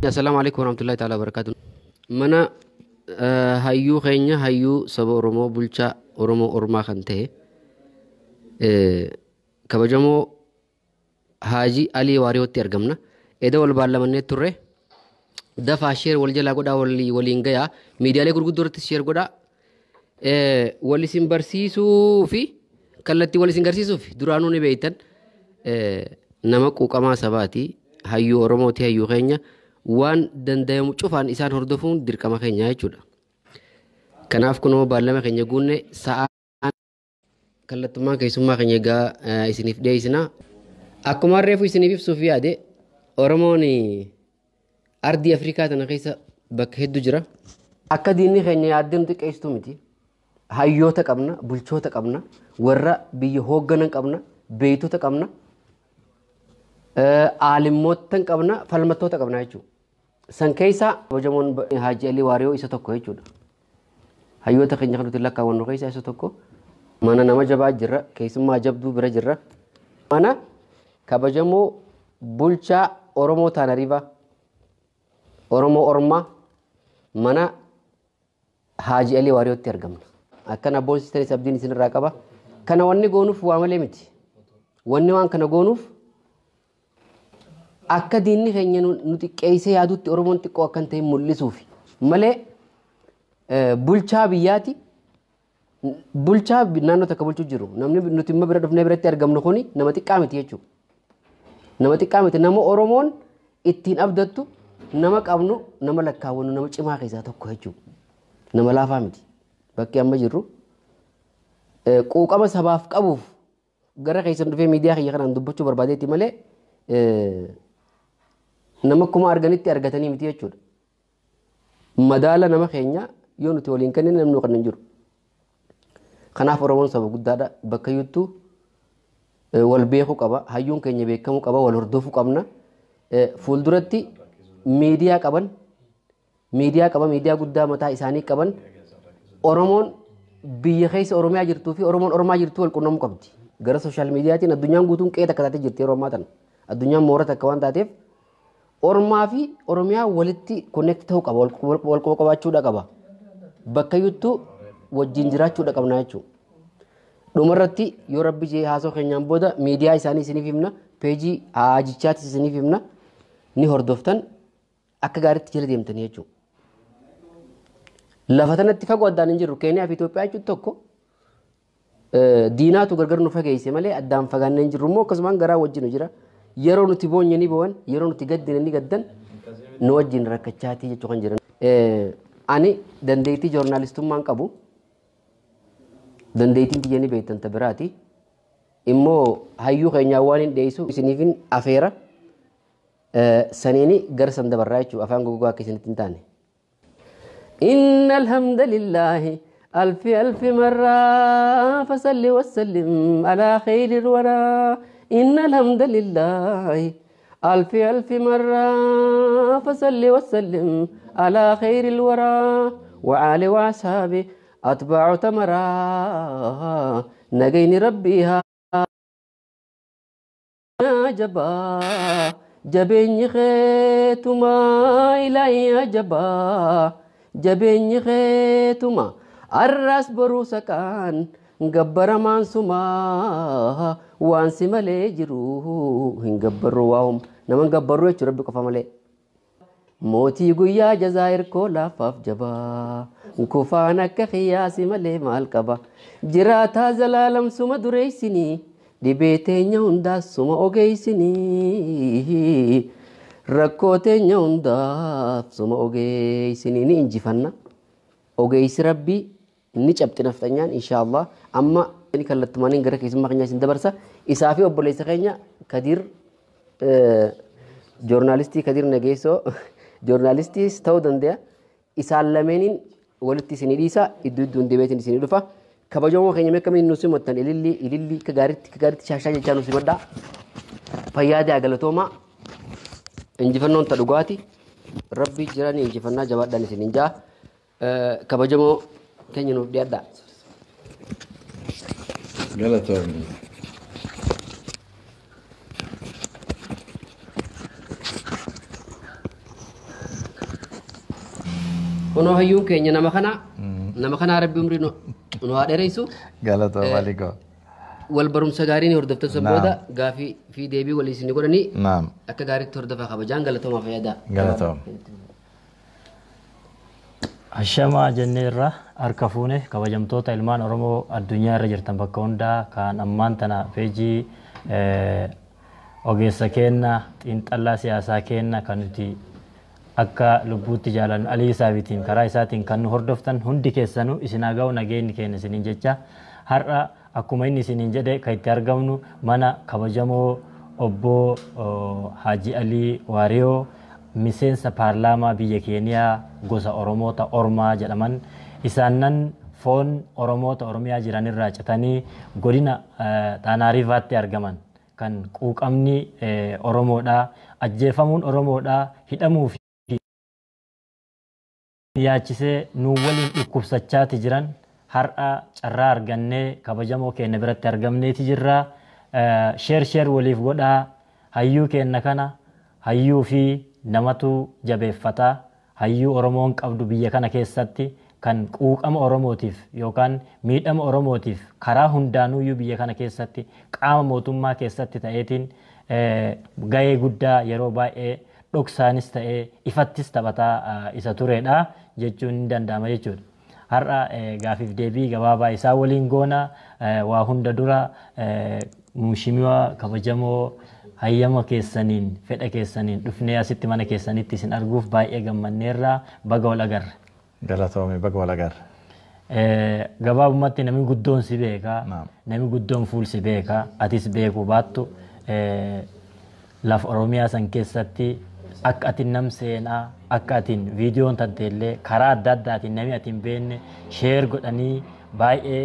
Assalaamu alaikum warahmatullahi ta'ala wabarakatuh. Mana hayyuu keenya, hayyuu saba Oromoo, bulchaa Oromoo Ormaa kan ta'e kabajamoo Haaji Alii Waariyootti argamna. Eda wal baallamannee turre, dafaa share wal jalaa godhaa, waliin gayaa, miidiyaalee gurguddoo irratti share godhaa. Wal isin barsiisuu fi kallattii wal isin garsiisuuf duraanuu ni beektan, nama quuqamaa sabaati, hayyuu Oromooti, hayyuu keenya waan dandayamu cufaan isaan hordofuun dirqama keenya jechuudha. Kanaaf kunoo baallama keenya guunne, sa'aa kallattummaan keessummaa keenya egaa isiniif dhiyeessina. Akkuma reefu isiniif ibsuuf yaade, Oromoon ardii Afrikaa tana keessa bakka hedduu jira. Akka diinni keenya yaaddee nu xiqqeessitu miti. Hayyoota qabna, bulchoota qabna, warra biyya hoogganan qabna, beeytota qabna, aalimmoota qabna, falmattoota qabna jechuudha. San keessaa kabajamoon Haaji Alii Waariyoo isa tokko jechuudha. Hayyoota keenya kan nuti lakkaawwannu keessaa isa tokko. Mana nama jabaa jirra, keessummaa jabduu bira jirra. Mana kabajamoo bulchaa Oromoo Taanariivaa, Oromoo Ormaa, mana Haaji Alii Waariyootti argamna. Akkana boonsitanis abdiin isinirraa qaba. Kana wanni goonuuf waa malee miti. Wanni waan kana goonuuf akka diinni keenya nu xiqqeessee yaadutti Oromoon xiqqoo akka hin ta'in mul'isuuf malee, bulchaa biyyaati. Bulchaa naannoo takka bulchuu jiru. Namni nuti immoo bira dhufnee biratti argamnu kuni nama xiqqaa miti jechuudha. Nama xiqqaa miti, nama Oromoon ittiin abdattu, nama qabnu, nama lakkaawwannu, nama cimaa keessaa tokko jechuudha. Nama laafaa miti. Bakki amma jirru quuqama sabaaf qabuuf gara keessan dhufee miidiyaa kiyya kanaan dubbachuu barbaadeetti malee, nama akkuma arganitti argatanii miti jechuudha. Madaala nama keenya yoo nuti waliin kennine, namni kan hin jiru. Kanaaf Oromoon saba guddaadha. Bakka iyyuttuu wal beekuu qaba. Hayyuun keenya beekamuu qaba. Wal hordofuu qabna. Fuulduratti miidiyaa qaban, miidiyaa qaba, miidiyaa guddaa mataa isaanii qaban. Oromoon biyya keessa Oromiyaa jirtuu fi Oromoon Oromaa jirtuu wal qunnamuu qabdi. Gara social miidiyaatiin addunyaan guutuun qe'ee takka taatee jirti yeroo ammaa tana. Addunyaan moora takka waan taateef, Ormaa fi Oromiyaa walitti connect ta'uu qaba. Wal quba qabaachuudha qaba. Bakka iyyuttuu wajjin jiraachuudha qabna jechuudha. Dhumarratti yoo rabbi jee, haasoo keenyaan booda miidiyaa isaanii isiniif himna. Peejii haajichaatis isiniif himna. Ni hordoftan, akka gaariitti jala deemtanii jechuudha. Lafa tanatti fagoo addaan hin jirru. Keeniyaa fi Itoophiyaa jechuun tokko, diinaatu gargar nu fageesse malee addaan fagaannee hin jirru immoo, akkasumaan garaa wajjin jira. Yeroo nuti boonye ni bo'an, yeroo nuti gaddine ni gaddan, nu wajjin rakkachaatii jechuu kan jiran. Ani dandeettii joornaalistummaan qabu, dandeettiin tiyya ni beektan ta biraati. Immoo hayyuu keenyaa waan hin dhiyeessu isiniifin afeera. Saniini gara san dabarraa jechuudha, afaan gogaa akka isinitti hin taane. إن الحمد لله ألف ألف مرة، فصل وسلم على خير الورى. إن الحمد لله ألف ألف مرة، فصل وسلم على خير الورى وآل وأصحابه أتباع تمرا. نجيني ربيها jabaa, jabeenyi keetuma, ilaahi jabaa, jabeenyi keetuma, arras boruu saqaan gabbaramaan sumaa, waan si malee jiru hin gabbarru, waa'um nama hin gabbarru jechuudha, rabbi qofa malee. Mootii guyyaa jazaa, hirkoo laafaaf jabaa, kufaan akka qiyyaasi malee maal qaba? Jiraataa zalaalam suma dureessinii, dhibee teenya hundaas suma ogeessinii, rakkoo teenya hundaaf suma ogeessinii. Ni injifanna. Ogeessi rabbii ni cabxi nafxanyaan, inshaallah. Amma kallattumaaniin gara keessummaa keenyaa isin dabarsa. Isaa fi obboleessa keenya Kadiir, joornaalistii Kadiir Nageessoo, joornaalistiis ta'uu danda'a. Isaan lameeniin walitti isinii dhiisa, iddoo iddoon deebiitiin isinii dhufa. Kabajamoo keenya, mee akkamiin nu simattan? Ililli ililli akka gaariitti, akka gaariitti shaashaa jechaa nu simadhaa. Fayyaa galatoomaa. Injifannoon ta dhugaati. Rabbi jiranii injifannaa, jabaadhaan isiniin jaa. Kabajamoo keenya, nuuf dhiyaadhaa. Galatoomii. Kunoo hayyuun keenya nama kana nama kanaa Rabbi umrii nu haa dheeressu. Galatoom Alikoo. Wal barumsa gaarii ni hordoftan san booda gaafii fi deebii walii isin godhanii Naam. akka gaariitti hordofaa kabajaan galatoomaa fayyadaa. Galatoom. Ashamaa jenneerra harka fuune kabajamtoota ilmaan Oromoo addunyaa irra jirtan bakka hundaa kan ammaan tana peejii ogeessa keenna xiinxallaa siyaasaa keenna kan nuti akka lubbuutti jaalannu Alii Saabitiin karaa isaatiin kan nu hordoftan hundi keessanuu isin haa ga'u nageenyi keenya isiniin jecha har'a akkuma inni isiniin jedhe kan itti argamnu mana kabajamoo obbo Haaji Alii Waariyoo miseensa paarlaamaa biyya Keeniyaa gosa Oromoota Ormaa jedhaman isaannan foon Oromoota Oromiyaa jiran irraa citanii godina Xaanaariifaatti argaman kan quuqamni Oromoodhaa ajjeefamuun Oromoodhaa hidhamuu fi yaachisee nu waliin dhukkubsachaati jiran har'a carraa argannee kabajamoo keenya biratti argamneeti jirra. Sheer sheer waliif godhaa hayyuu keenya kana hayyuu fi namatu jabeeffataa hayyuu Oromoon qabdu biyya kana keessatti kan quuqama Oromootiif yookaan miidhama Oromootiif karaa hundaanuyyuu biyya kana keessatti qaama mootummaa keessatti ta'eetiin gahee guddaa yeroo baay'ee dhoksaanis ta'ee ifattis taphataa isa turedha jechuun ni danda'ama jechuudha. Har'a gaafiif deebii gabaabaa isaa waliin goona waa hunda dura mushimiwa kabajamoo hayyama keessaniin fedha keessaniin dhufnee asitti mana keessanitti isin arguuf baay'ee gammanneerra baga wal agarre. Galatoomii baga wal agarre. Gabaabumatti namni guddoon si beeka, namni guddoon fuul si beeka, atis beekuu baattu lafa Oromiyaa san keessatti akka atin nam seenaa akka atin viidiyoon tanteellee karaa adda addaatiin namni atin beekne sheer godhanii baay'ee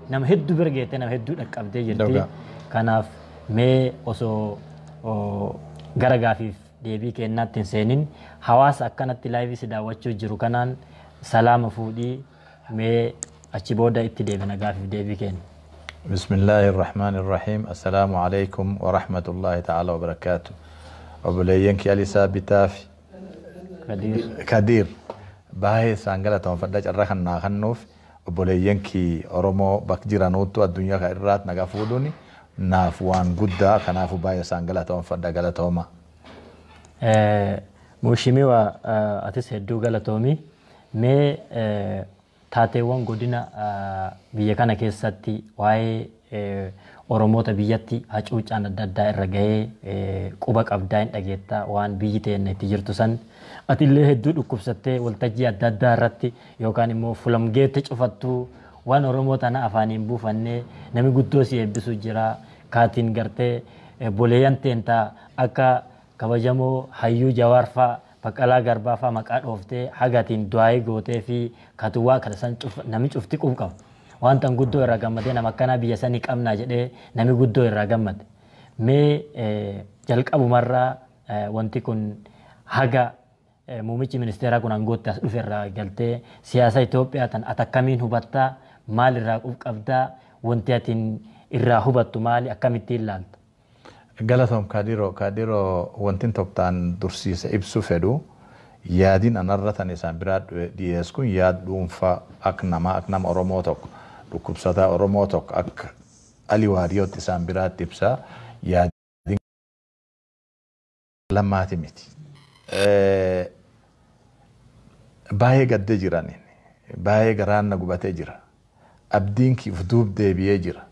nama hedduu bira geettee nama hedduu dhaqqabdee jirti. Kanaaf mee osoo gara gaafiif deebii kennaatti hin seenin hawaasa akkanatti laayivii si daawwachuu jiru kanaan salaama fuudhii mee achi booda itti deebina gaafiif deebii kenna. بسم الله الرحمن الرحيم السلام عليكم ورحمة الله تعالى وبركاته obboleeyyan Ali Saabitaa fi Kadiir baay'ee isaan galatoomfadha carraa kan naa kennuuf obboleeyyan kii Oromoo bakka jiranuuttu addunyaa kana irraat nagaa fuudhuun naaf waan guddaa kanaafuu baay'ee isaan galatoomfadha galatooma. Mushimiwa atis hedduu galatoomi mee taateewwan godina biyya kana keessatti waa'ee Oromoota biyyatti hacuuccaan adda addaa irra gahee quba qabdaa hin dhageettaa waan biyyi teenna itti jirtu san atillee hedduu dhukkubsattee waltajjii adda addaa irratti yookaan immoo fulamgeetti cufattuu waan Oromoo tana afaaniin buufannee namni guddoo si eebbisu jira kaatiin gartee boleeyyan teentaa akka kabajamoo hayyuu Jawaar faa Baqqalaa Garbaa faa maqaa dhooftee hagatiin du'aayii gootee fi katuwaa kana san namni cufti qubu qaba. Wanta guddoo irraa gammadee nama akkanaa biyya sanii qabnaa jedhee namni guddoo irraa gammade. Mee jalqabumarraa wanti kun haga muummichi ministeeraa kun aangootti as dhufe irraa galtee siyaasa Itoophiyaa tan ati akkamiin hubattaa maal irraa qabdaa wanti ati irraa hubattu maali akkamittiin ilaalta? Galatoom Kadiroo Kadiroo wanti tokko dursiisa ibsuu fedhu yaadiin anarra tan isaan biraa dhiyeessu kun yaad dhuunfaa akka namaa akka nama Oromoo tokko dhukkubsataa Oromoo tokko akka Ali Waariyootti isaan biraatti ibsaa yaadiin lammaati miti. Baay'ee gaddee jiran baay'ee garaan na gubatee jira abdiin kiif duub deebi'ee jira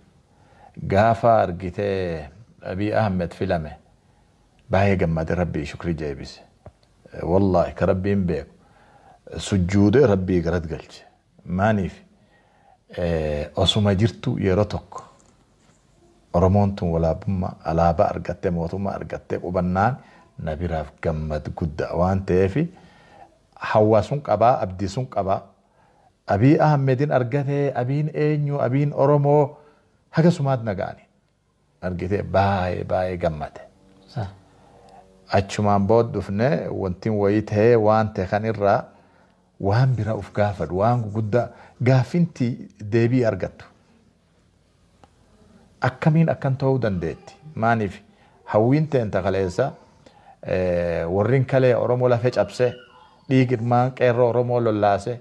gaafa argitee Abiy Ahmed filame baay'ee gammade rabbii shukrii jeebise. Wallaahi ka rabbiin beeku sujjuudee rabbii garat galche maaniif osuma jirtu yeroo tokko Oromoon tun walaabummaa alaabaa argattee mootummaa argattee qubannaan na biraaf gammad guddaa waan ta'eef hawaasuun qabaa abdii sun qabaa Abiy Ahmedin argatee Abiyin eenyu Abiyin Oromoo haga sumaat nagaani argitee baay'ee baay'ee gammade. Achumaan booda dhufne wanti wayii ta'ee waan ta'e kan irraa waan bira of gaafadhu waan guguddaa gaafinti deebii argattu. Akkamiin akkan ta'uu dandeetti? Maaniif hawwiin ta'een takaleessa warreen kalee Oromoo lafee cabsee Dhiigirmaan qeerroo Oromoo lollaase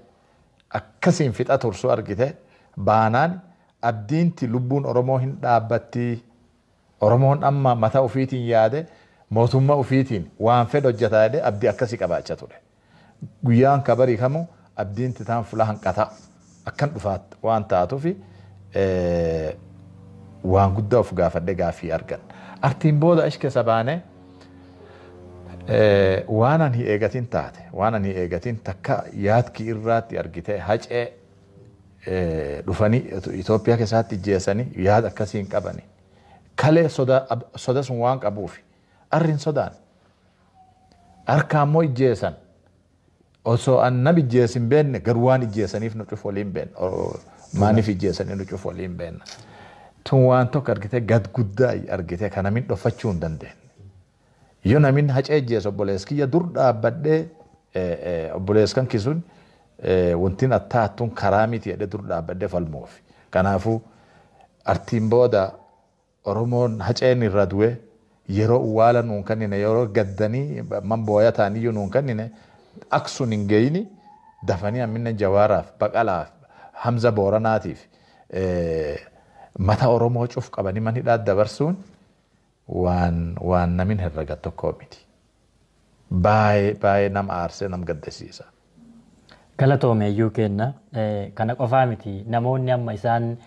akkasiin fixa tursu argite baanaan abdiinti lubbuun Oromoo hin dhaabbatti. Oromoon amma mataa ofiitiin yaade mootummaa ofiitiin waan fedhe hojjetaa jedhee abdii akkasii qabaachaa ture. Guyyaan kabarii kamuu abdiinti taan fuula hanqataa akkan dhufaatti waan taatuufi waan guddaa of gaafadhe gaaffii argan. Artiin booda achi keessa baanee waan ani hin eegatin taate, waan ani hin eegatin takka yaadki irraatti argite hacee dhufanii Itoophiyaa keessatti ijjeessanii yaada akkasii hin qabani. Kalee soda sun waan qabuufi arri hin sodaan. Harka ammoo ijjeessan. Osoo an nam ijjeessin hin beekne garuu waan ijjeessaniif nu cufu waliin beekna. Maaniif ijjeessanii nu cufu waliin beekna. Tun waan tokko argite gad guddaa argite kan namin dhofachuu hin dandeenye. Yoo namin hacee ijjeesse obboleessi kiyya dur dhaabbadhee obboleessi kan kisuun wantiin attaattuun karaa miti jedhee dur dhaabbadhee falmuufi. Kanaafuu artiin booda Oromoon haceen irra du'e yeroo uwwaala nuun kennine yeroo gaddanii man booya ta'aniyyuu nuun kennine aksun hin geenye dafanii ammina Jawaaraaf Baqalaaf Hamza Booranaatiif mata Oromoo cuf qabanii man hidhaa dabarsuun waan namin herrega tokko miti. Baay'ee baay'ee nama aarsee nama gaddisiisa. Galatoomeeyyuu kenna. Kana qofaa miti namoonni amma isaan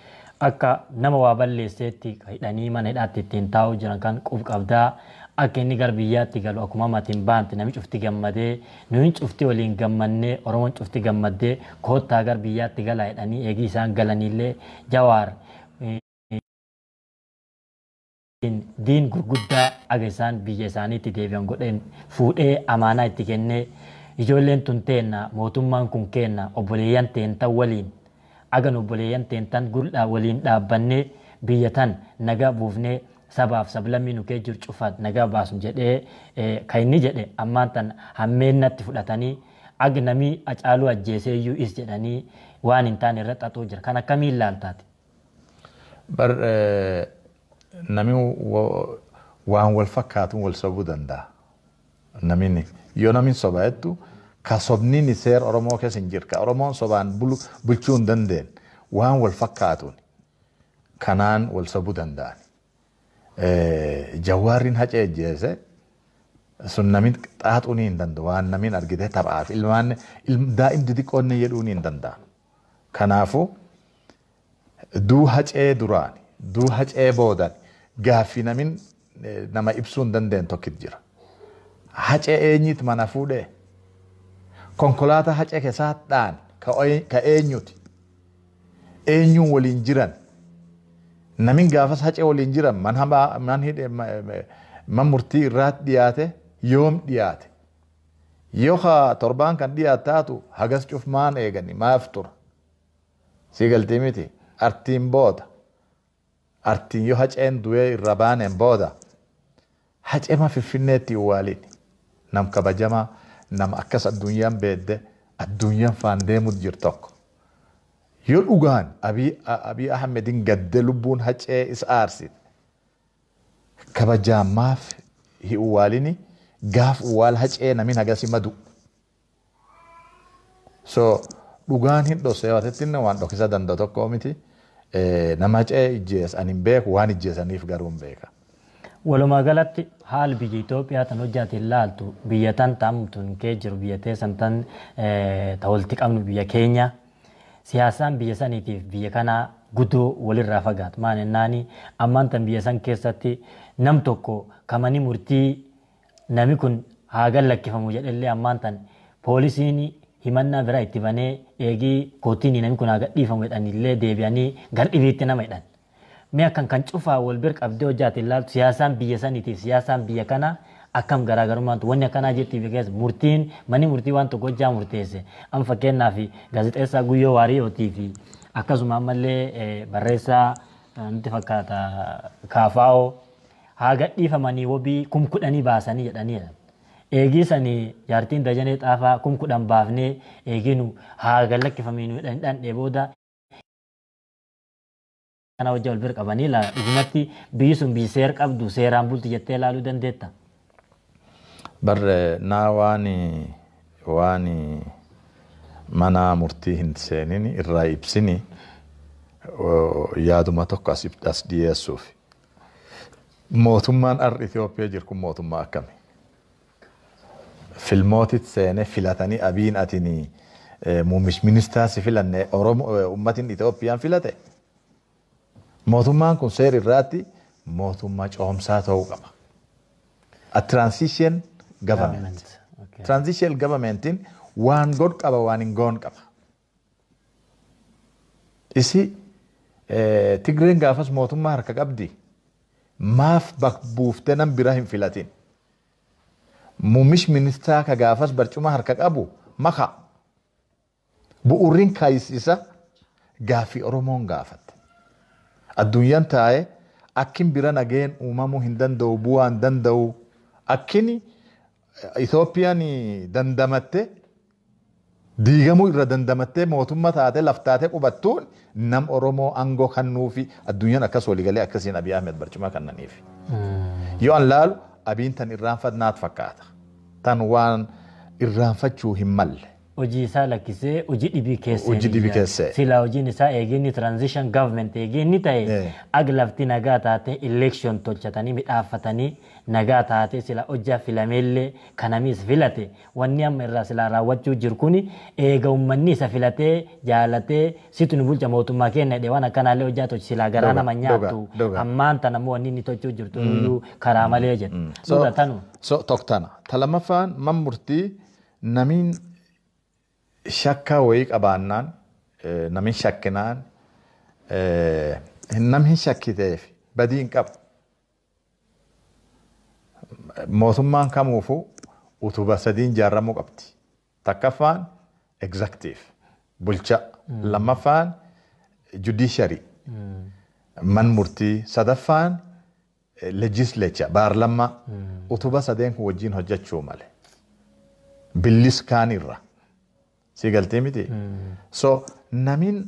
akka nama waa balleesseetti hidhanii mana hidhaatti ittiin taa'uu jiran kan qub qabdaa akka inni gara biyyaatti galu akkuma ammatiin baante namni cufti gammadee nuyi cufti waliin gammannee Oromoon cufti gammaddee koottaa gara biyyaatti galaa jedhanii eegii isaan galaniillee Jawaar diin gurguddaa aga isaan biyya isaaniitti deebi'an godheen fuudhee amaanaa itti kennee ijoolleen tun teenna mootummaan kun kenna obboleeyyan teentan waliin agan obboleeyyan teentan gurdhaa waliin dhaabbannee biyya tan nagaa buufnee sabaaf sablammii nu kee jiru cufaat nagaa baasnu jedhee kan inni jedhe ammaan tan hammeennatti fudhatanii ag namii Hacaaluu ajjeesee iyyuu is jedhanii waan hin taane irra xaxuu jira. Kan akkamiin ilaaltaati? Bar namni waan wal fakkaatuun wal sobuu danda'a. Namni yoo namni soba jettu ka sobni seera Oromoo keessa hin jirre ka Oromoon sobaan bulchuu hin dandeenye waan wal fakkaatuun kanaan wal sobuu danda'an. Jawaarriin hacee ijjeese sun namni xaaxuu ni hin danda'u waan namni argite taphaaf ilmaan daa'imti xiqqoon jedhuu ni hin danda'an. Kanaafuu duu hacee duraan duu hacee boodan gaaffii namni nama ibsuu hin dandeenye tokkitu jira. Hacee eenyutu mana fuudhee? Konkolaataa hacee keessaa dhaan ka eenyuti? Eenyuun waliin jiran? Namni gaafas hacee waliin jiran man hamaa man hidhe man murtii irraatti dhiyaate yoom dhiyaate? Yoo haa torbaan kan dhiyaate taatu hagas cuf maan eegani maaf tura? Si galtee miti artiin booda artiin yoo haceen du'ee irra baaneen booda hacee ma Finfinneetti waaliin nam kabajamaa nama akkas addunyaan beedde addunyaan faan deemut jiru tokko. Yoo dhugaan Abiy Ahmedin gadde lubbuun hacee isa aarsite kabajaan maaf hin uwwaalini gaaf uwwaal hacee namin hagas madu. So dhugaan hin dhosse yoo waan dhokisa danda'u tokko miti. Nama hacee ijjees ani hin beeku waan ijjeesaniif garuu hin beeka. Walumaa galatti haal biyya Itoophiyaa tan hojjate ilaaltu biyya tan taamtuun kee jiru biyya teessan tan ta walitti qabnu biyya keenya siyaasaan biyya saniitiif biyya kanaa guddoo walirraa fagaatu. Maal jennaani ammaan tan biyya san keessatti nam tokko kamani murtii nami kun haa gallakkifamu jedhellee ammaan tan poolisiin himannaa bira itti banee eegii kootiin namni kun haa gadhiifamu jedhanillee deebi'anii gar dhibiitti nama jedhan. Mee akkan kan cufaa wal bira qabdee hojjaate ilaaltu siyaasaan biyya saniitiif siyaasaan biyya kanaa akkam garaagarummaan wanni akkanaa jirti biyya keessa murtiin manni murtii waan tokko hojjaa murteesse. Amma fakkeenyaaf gaazexeessaa Guyyoo Waariyootii fi akkasuma ammallee barreessaa nutti fakkaata Kaafaa'oo haa gadhiifamanii wabii 10,000 baasanii jedhaniidha. Eegii sanii jaartiin Dajanee Xaafaa 10,000 baafnee eegii nu haa gallakkifamii nu dhandhee booda kana hojii wal bira qabanii ilaala. Dhugumatti biyyi sun biyyi seera qabdu seeraan bulti jettee ilaaluu dandeetta. Bar naa waan waan mana murtii hin seenin irraa ibsini yaaduma tokko as dhiyeessuuf. Mootummaan har'a Itoophiyaa jiru kun mootummaa akkami? Filmootit seenee filatanii Abiyin atini muummichi ministeera si filanne Oromoo uummatiin Itoophiyaan filate. Mootummaan kun seera irraatti mootummaa coomsaa ta'uu qaba. A transition government. Transition governmentiin waan godhu qaba, waan hin goon qaba. Isi Tigreen gaafas mootummaa harka qabdi. Maaf bak buuftee nam bira hin filatin? Muummichi ministeera ka gaafas barcuma harka qabu maka. Bu'uurriin kaayisisa gaaffii Oromoon gaafatte. Addunyaan taa'ee akkin bira nageen uumamuu hin danda'u, bu'aa hin danda'u. Akkin Itoophiyaan dandamatte diigamuu irra dandamattee mootummaa taatee laf taatee qubattuun nam Oromoo aangoo kennuufi addunyaan akkas waliigalee akkasiin Abiy Ahmed barcuma kennaniif. Yoo an laalu Abiyin tan irraanfatnaat fakkaata. Tan waan irraanfachuu hin malle. Hojii isaa lakkisee hojii dhibii keessa. Hojii dhibii keessa. Silaa hojiin isaa eeginni transition government eeginni ta'e ag lafti nagaa taate election tolchatanii midhaaffatanii nagaa taate sila hojjaa filameellee kanamis filate wanni amma irraa silaa raawwachuu jiru kuni eega uummanni isa filatee jaalatee situ nu bulcha mootummaa keenya jedhee waan akkanaallee hojjaa tolchi silaa garaa nama nyaattu ammaan tana immoo wanni inni tolchuu jirtu iyyuu karaa malee jedhu. Dhuga tanu. So tokko tana. Ta lammaffaan man murtii namiin shakka wayii qabaannaan, namiin shakkinaan, namni shakkiteef badii hin qabu. Mootummaan kamuufuu utuba sadiin ijaarramuu qabdi. Takkaffaan executive bulcha, lammaffaan judiciary man murtii, sadaffaan legislature baarlammaa. Utuba sadeen kun wajjin hojjechuu male. Billis kaan irra. Si galtee miti? So namiin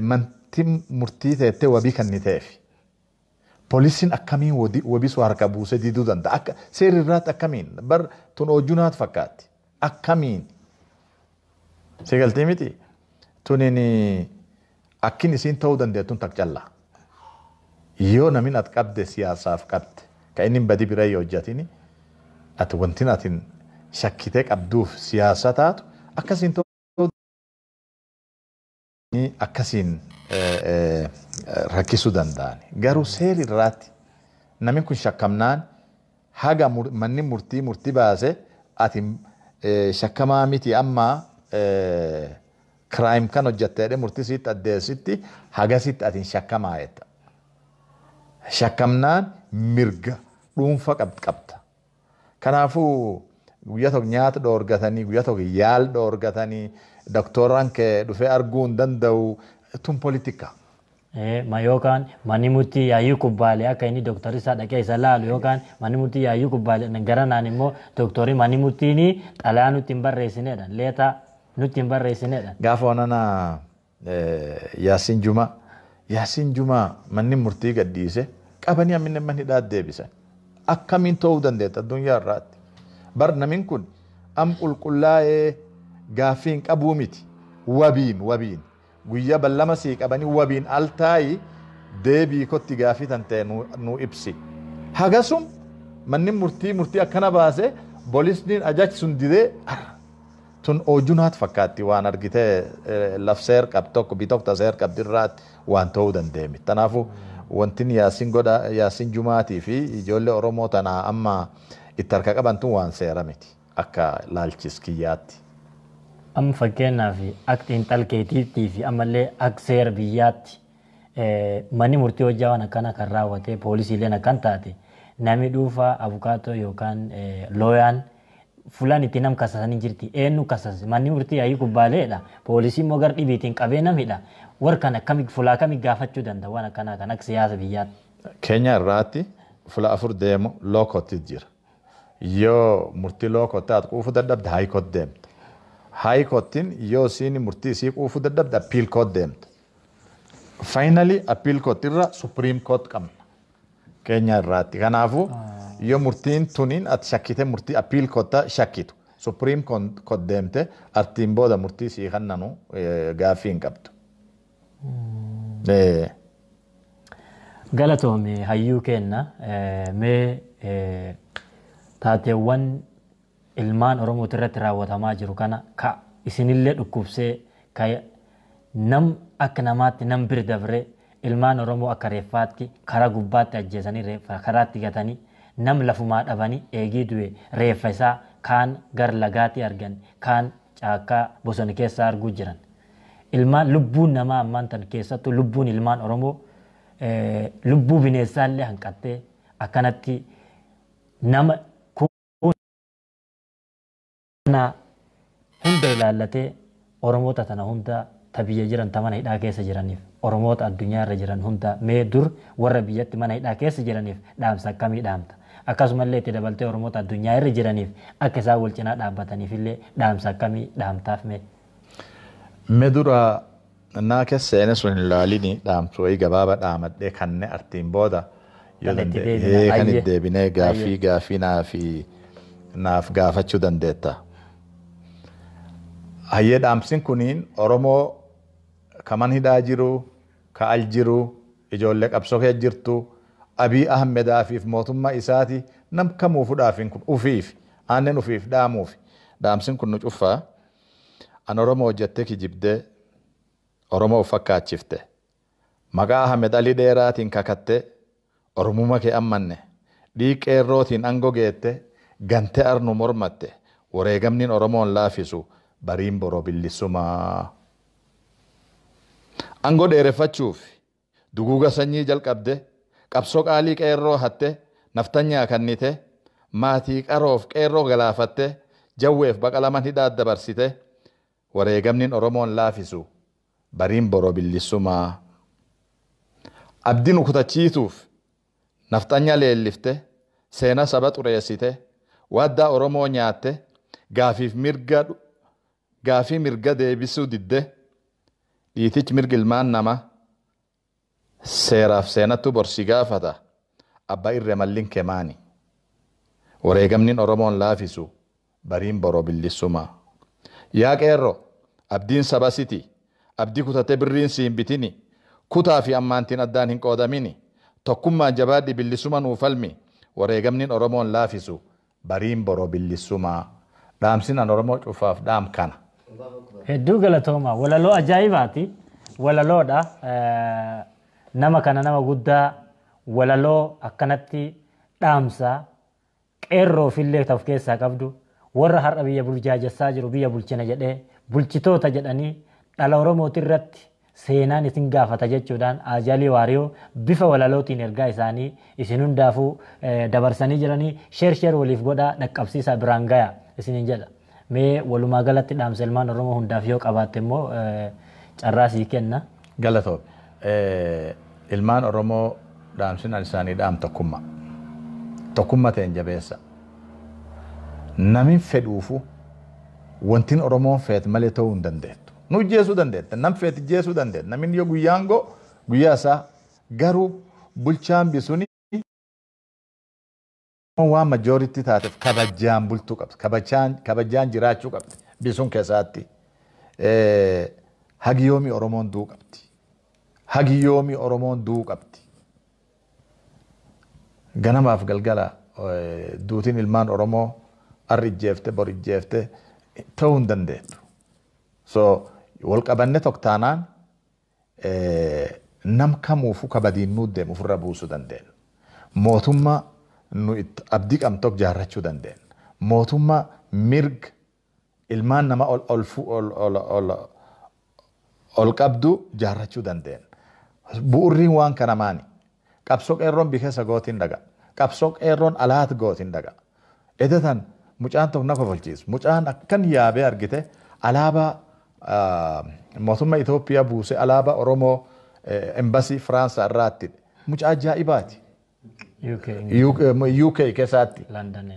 manti murtii teettee wabii kan ni ta'eef. Poolisiin akkamiin wabii soo harka buusee diduu danda'a? Akka seerri irraatti akkamiin? Bar tun hojjunaat fakkaatti. Akkamiin? Si galtee miti? Tunin akkin isiin ta'uu dandeettuun tak callaa. Yoo namin ati qabde siyaasaaf qabde ka inni badii bira yoo hojjetini ati wantin atin shakkitee qabduuf siyaasa taatu akkasiin ta'uu akkasiin rakkisuu danda'an. Garuu seerri irraatti namni kun shakkamnaan haga manni murtii murtii baase ati shakkamaa miti amma crime kan hojjatte jedhee murtii sitti addeessitti hagasitti ati shakkamaa jetta. Shakkamnaan mirga dhuunfa qabda. Kanaafuu guyyaa tokko nyaata dhoorgatanii, guyyaa tokko yaal dhoorgatanii, doktoraan kee dhufee arguu hin danda'u, tun politika. Ma yookaan manni murtii yaayyuu kubbaalee akka inni doktorri isaa dhaqee isa laalu yookaan manni murtii yaayyuu kubbaalee gara naan immoo doktorri manni murtiin xalayaa nutti hin barreessinedha, leetaa nutti hin barreessinedha. Gaafa onana Yaasiin Jumaa, Yaasiin Jumaa manni murtii gadhiise qabanii amminne manni hidhaa deebisan. Akkamiin ta'uu dandeetta addunyaa irraatti? Bar namiin kun am qulqullaa'ee gaaffii hin qabuu miti. Wabiin wabiin. Guyyaa ballama sii qabanii wabiin al taayi deebii kotti gaaffii tan ta'e nu ibsi. Hagasum manni murtii murtii akkana baase boolisniin ajaji sun didee tun oojunaat fakkaatti waan argitee laf seer qabdu tokko bitokta seer qabdi irraatti waan ta'uu dandeenye. Kanaafuu wantin Yaasiin godha Yaasiin Jumaatii fi ijoollee Oromoo tanaa amma itti harka qaban tun waan seera miti akka laalchis kiyyaatti. Amma fakkeenyaaf akka xiinxalkeetiitti fi ammallee akka seera biyyaatti manni murtii hojjaa waan akkana kan raawwate poolisiileen akkan taate namni dhuunfaa abukaatoo yookaan looyaan fulaan itti nam kasasanii jirti, eenyu kasase? Manni murtii yaa'ii kubbaaleedha, poolisii immoo gara dhibiitiin qabee namidha, warra kana akkami fulaa kami gaafachuu danda'a waan akkanaa kan akka siyaasa biyyaatti? Keenya irraatti fula afur deemu law courtti jira. Yoo murtii law courtti ati quufuu dadhabde high court deemta. High courttiin yoo isiin murtii isii quufuu dadhabde appeal court deemta. Finally appeal court irra supreme court qabna. Keenya irraatti. Kanaafuu yoo murtiin tuniin ati shakkite murtii appeal court shakkitu Supreme Court deemte artiin booda murtii sii kannanu gaaffii hin qabdu. Galatoome hayyuu kenna mee taateewwan ilmaan Oromooti irratti raawwatamaa jiru kana ka isinillee dhukkubsee ka nam akka namaatti nam bir dabree ilmaan Oromoo akka reeffaatti karaa gubbaatti ajjeesanii reeffa karaatti gatanii nam lafumaa dhabanii eegii du'e reeffa isaa kaan gar lagaatti argan kaan caakkaa bosona keessaa arguu jiran. Ilmaan lubbuun namaa ammaan tan keessattuu lubbuun ilmaan Oromoo lubbuu bineensaallee hanqattee akkanatti nama hunda ilaallatee Oromoota tana hunda ta biyya jiran ta mana hidhaa keessa jiraniif Oromoota addunyaa irra jiran hunda mee dur warra biyyatti mana hidhaa keessa jiraniif dhaamsa akkamii dhaamta akkasumallee itti dabaltee Oromoota addunyaa irra jiraniif akka isaan wal cinaa dhaabbataniif illee dhaamsa akkamii dhaamtaaf mee. Mee dura naa keessa seene sun hin laalini dhaamsu wayii gabaaba dhaamadhee kanne artiin booda yoo danda'e kan itti deebinee gaaffii gaaffii naaf gaafachuu dandeetta. Hayyee dhaamsin kuniin Oromoo kaman hidhaa jiru, ka al jiru, ijoollee qabsoo kee jirtu, Abiy Ahmedaafiif mootummaa isaati nam kamuu fudhaafin kun ufiif aannan ufiif dhaamuuf dhaamsin kun nu cuffaa. An Oromoo hojjettee kijibdee Oromoo of fakkaachifte. Maqaa Ahmed Alii Dheeraatiin kakattee Oromummaa kee ammanne dhiiqeerrootiin aangoo geette gantee arnu mormatte wareegamniin Oromoon laafisu bariin boroo billisumaa. Aangoo dheereffachuuf duguuga sanyii jalqabde qabsoo qaalii qeerroo hatte naftanyaa kannite maatii qaroof qeerroo galaafatte jawweef baqalaman hidhaa dabarsite wareegamniin Oromoon laafisu bariin boroo billisumaa. Abdiin kutachiisuuf nafxanya leellifte seena saba xureessite waaddaa Oromoo nyaatte gaafii mirga deebisuu didde dhiitichi mirga ilmaan namaa seeraaf seenattu borsi gaafata abbaa irree mallin kemaani wareegamniin Oromoon laafisu bariin boroo billisumaa. Yaa qeerroo abdiin saba siti abdii kutatee birriin siin bitini kutaa fi ammaantiin addaan hin qoodamini tokkummaan jabaadhi billisuma nuu falmi wareegamniin Oromoon laafisu bariin boroo billisumaa. Dhaamsin an Oromoo cufaaf dhaam kana. Hedduu galatooma walaloo ajaa'ibaati walaloodha nama kana nama guddaa walaloo akkanatti dhaamsa qeerroofillee of keessaa qabdu warra har'a biyya buljaajessaa jiru biyya bulchina jedhee bulchitoota jedhanii dhala Oromooti irratti seenaan isin gaafata jechuudhaan Ajalii Waariyoo bifa walalootiin ergaa isaanii isin hundaafuu dabarsanii jiranii sheer sheer waliif godhaa dhaqqabsiisaa biraan gaya isiniin jedha. Mee walumaa galatti dhaamsa ilmaan Oromoo hundaaf yoo qabaatte immoo carraa sii kenna. Galatoom. Ilmaan Oromoo dhaamsin isaanii dhaam tokkummaa. Tokkummaa ta'een jabeessa. Namin fedhuufu wantin Oromoon feet malee ta'uu hin dandeettu. Nu jeesuu dandeetta. Nam feet jeesuu dandeetta. Namin yoo guyyaan goo guyyaa isaa garuu bulchaan bisuni waan majooritti taateef kabajaan bultuu qabdi. Kabajaan jiraachuu qabdi. Bisuun keessaatti. Hagi yoomii Oromoon du'uu qabdi. Hagi yoomii Oromoon du'uu qabdi. Ganamaaf galgala duutiin ilmaan Oromoo arri ijjeefte bor ijjeefte ta'uu hin dandeettu. So wal qabanne tokko taanaan nam kamuufuu kabadiin nuu deemu ofirra buusuu dandeenya. Mootummaa nu itti abdii qabnu tokko jaarrachuu dandeenya. Mootummaa mirga ilmaan nama ol ol ol ol ol ol qabdu jaarrachuu dandeenya. Bu'urriin waan kana maani? Qabsoo qeerroon bikeessa gootiin dhaga. Qabsoo qeerroon alaat gootiin dhaga. Edatan mucaan tokko na kofalchiisu. Mucaan akkan yaabee argite alaabaa mootummaa Itoophiyaa buuse alaabaa Oromoo embasii Firaansaa irraatti. Mucaa ajaa'ibaati. UK keessaatti.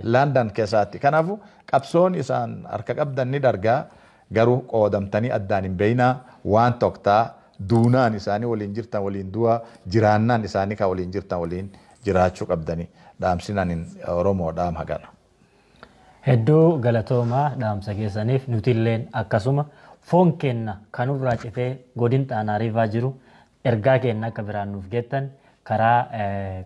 London keessaatti. Kanaafuu qabsoon isaan harka qabdan ni dargaa garuu qoodamtanii addaan hin beeynaa waan tokktaa duunaan isaanii waliin jirtan waliin du'a jiraannaan isaanii kan waliin jirtan waliin jiraachuu qabdanii dhaamsinaan Oromoo dhaam hagana. Hedduu galatoomaa dhaamsa keessaniif nutilleen akkasuma foon keenna kanurraa citee godin Xaanaa Riivaa jiru ergaa keenna akka biraan nuuf geettan karaa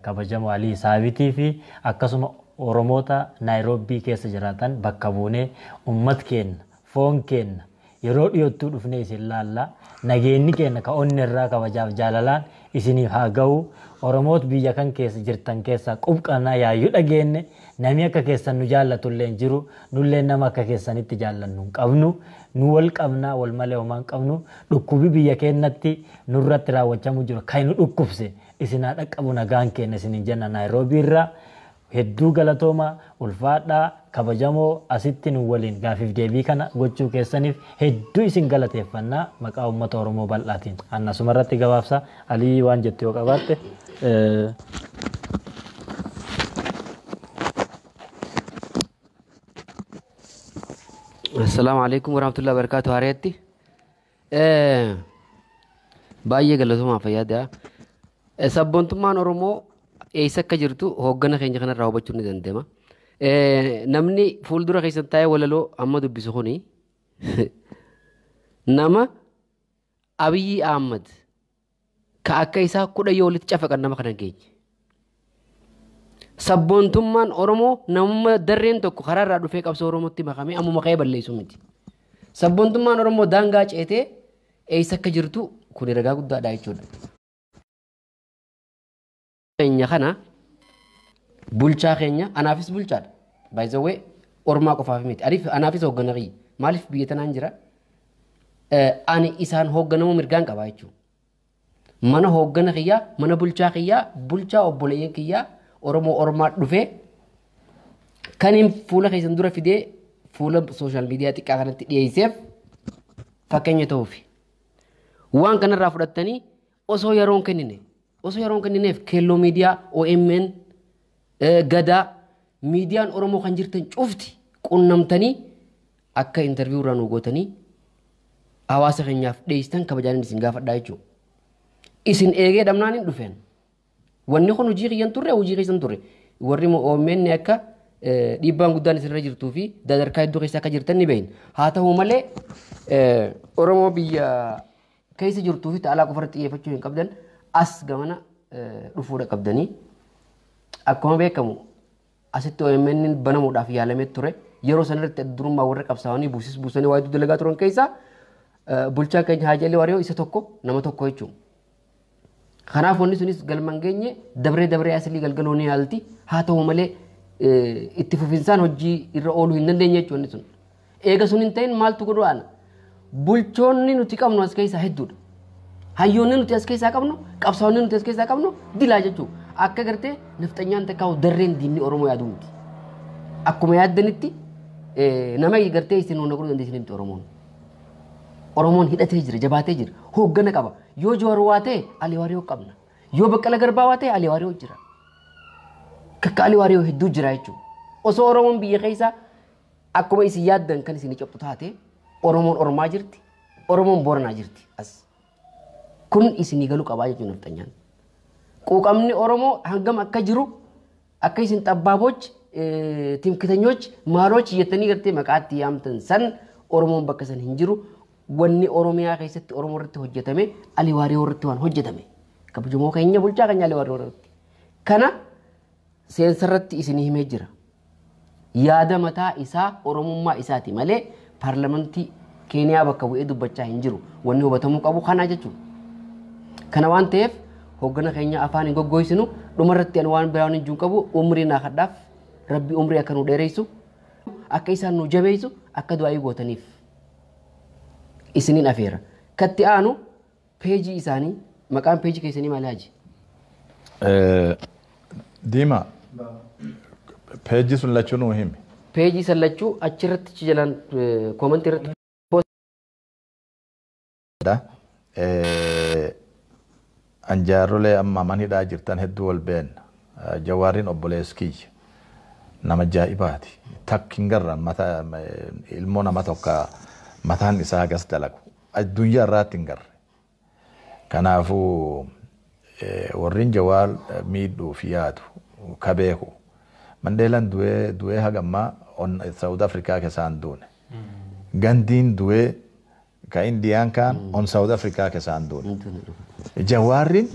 kabajamoo Alii Saabitii fi akkasuma Oromoota Naayiroobii keessa jiraatan bakka buunee uummat keenna foon keenna yeroo dhiyoottuu dhufnee isin laalla nageenyi keenna ka onni irraa kabajaaf jaalalaan isiniif haa ga'u. Oromoot biyya kan keessa jirtan keessaa qubqannaa yaayyuu dhageenne namni akka keessan nu jaallatullee hin jiru nullee nama akka keessanitti jaallannu hin qabnu nu wal qabnaa wal malee homaa hin qabnu dhukkubi biyya keenyatti nurratti raawwachamu jiru kan nu dhukkubse isin haa dhaqqabu nagaan keenya isiniin jenna Naayiroobii irraa. Hedduu galatooma ulfaadhaa kabajamoo asitti nu waliin gaafiif deebii kana gochuu keessaniif hedduu isin galateeffannaa maqaa uummata Oromoo bal'aatiin. Annasuma irratti gabaabsa Alii waan jettu yoo qabaatte. Assalaamu alaikum warahmatullahi wabarakatuh hareetti. Baay'ee galatoomaa fayyadaa. Sabboontummaan Oromoo eessa akka jirtu hooggana keenya kanarraa hubachuun ni danda'ama. Namni fuuldura keessan taa'ee walaloo amma dubbisu kuni nama Abiyyi Ahmad ka akka isaa 10 yoo walitti cafaqan nama kana geenye. Sabboontummaan Oromoo namuma darreen tokko karaarraa dhufee qabsoo Oromootti makamee ammuma ka'ee balleessu miti. Sabboontummaan Oromoo daangaa ceetee eessa akka jirtu kun ragaa guddaadha jechuudha. Keenya kana bulchaa keenya anaafis bulchaadha. By the way ormaa qofaaf miti. Anaafis hooggana kiyya. Maaliif biyya tanaan jira? Ani isaan hoogganamuu mirgaan qaba jechuudha. Mana hooggana kiyyaa, mana bulchaa kiyyaa, bulchaa obboleeyyan kiyyaa Oromoo ormaa dhufee kan hin fuula keessan dura fidee fuula sooshaal miidiyaa xiqqaa kanatti dhiyeesseef fakkeenya ta'uufi. Waan kanarraa fudhattanii osoo yeroon kennine osoo yeroon kennineef keelloo miidiyaa OMN Gadaa miidiyaan Oromoo kan jirtan cufti qunnamtanii akka intarviiyuu irraa nu gootanii hawaasa keenyaaf dhiyeessitan kabajaan isin gaafadhaa jechuudha. Isin eegee dhabnaan hin dhufeen. Wanni kun hojii kiyyan turre hojii keessan turre warri OMN akka dhiibbaan guddaan isinirra jirtuu fi sadarkaa hedduu keessa akka jirtan ni beekna. Haa ta'u malee Oromoo biyya keessa jirtuu fi ta'alaa qofarratti xiyyeeffachuu hin qabdan as gamana dhufuudha qabdanii. Akkuma beekamu asitti OMN banamuudhaaf yaalamee ture yeroo sanarratti durummaa warra qabsaa'anii buusis buusanii waa hedduu dalagaa turan keessaa bulchaan keenya Haaji Alii Waariyoo isa tokko nama tokko jechuudha. Kanaaf wanni sunis galma hin geenye dabree dabree asilii galgaloo ni yaalti. Haa ta'u malee itti fufinsaan hojii irra ooluu hin dandeenye jechuudha wanni sun. Eega sun hin ta'in maaltu godhu ana? Bulchoonni nuti qabnu as keessaa hedduudha. Hayyoonni nuti as keessaa qabnu, qabsaa'onni nuti as keessaa qabnu dilaa jechuudha. Akka gartee nafxanyaan takkaa'u darreen diinni Oromoo yaadu miti. Akkuma yaaddanitti nama gartee isin hunda godhuu dandeessin miti Oromoon. Oromoon hidhatee jira, jabaatee jira, hooggana qaba. Yoo Jawaar waa ta'e Alii Waariyoo qabna. Yoo Baqqala Garbaa waa ta'e Alii Waariyoo jira. Kakka Alii Waariyoo hedduu jira jechuudha. Osoo Oromoon biyya keessaa akkuma isin yaaddan kan isin cabxu taate Oromoon Ormaa jirti, Oromoon Booranaa jirti as. Kun isinii galuu qabaa jechuudha nafxanyaan. Quuqamni Oromoo hangam akka jiru akka isin xabbaaboch, timkitanyoch, maaloch jettanii gartee maqaatti yaamtan san Oromoon bakka san hin jiru. Wanni Oromiyaa keessatti Oromoo irratti hojjetame Alii Waariyoo irratti waan hojjetame. Kabajamoo keenya bulchaa keenya Alii Waariyoo irratti. Kana seensarratti isinii himee jira. Yaada mataa isaa Oromummaa isaati malee paarlamentii Keeniyaa bakka bu'ee dubbachaa hin jiru. Wanni hubatamuu qabu kana jechuudha. Kana waan ta'eef hooggana keenya afaan hin goggoysinu dhumarratti ani waan biraan hin jiru qabu umrii naa kadhaaf rabbi umrii akka nu dheeressu akka isaan nu jabeessu akka du'aa gootaniif isiniin afeera. Katti aanu peejii isaanii maqaan peejii keessanii maali Haaji? Diimaa peejii sun lachuu nuu himi. Peejii san lachuu achirratti achi jalaan koomantii irratti. Anjaarrolee amma man hidhaa jirtan hedduu wal beenna. Jawaariin obboleessi kiyya. Nama ajaa'ibaati. Takki hin garraan mataa ilmoo nama tokko mataan isaa gas dalagu. Addunyaa irraatti hin garre. Kanaafuu warreen Jawaar miidhuuf yaadu ka beeku. Mandeelaan du'ee du'ee hagammaa South Africa keessaan duune. Gandiin du'ee ka Indiyaan kaan on South Africa keessaan duune. Jawaarriin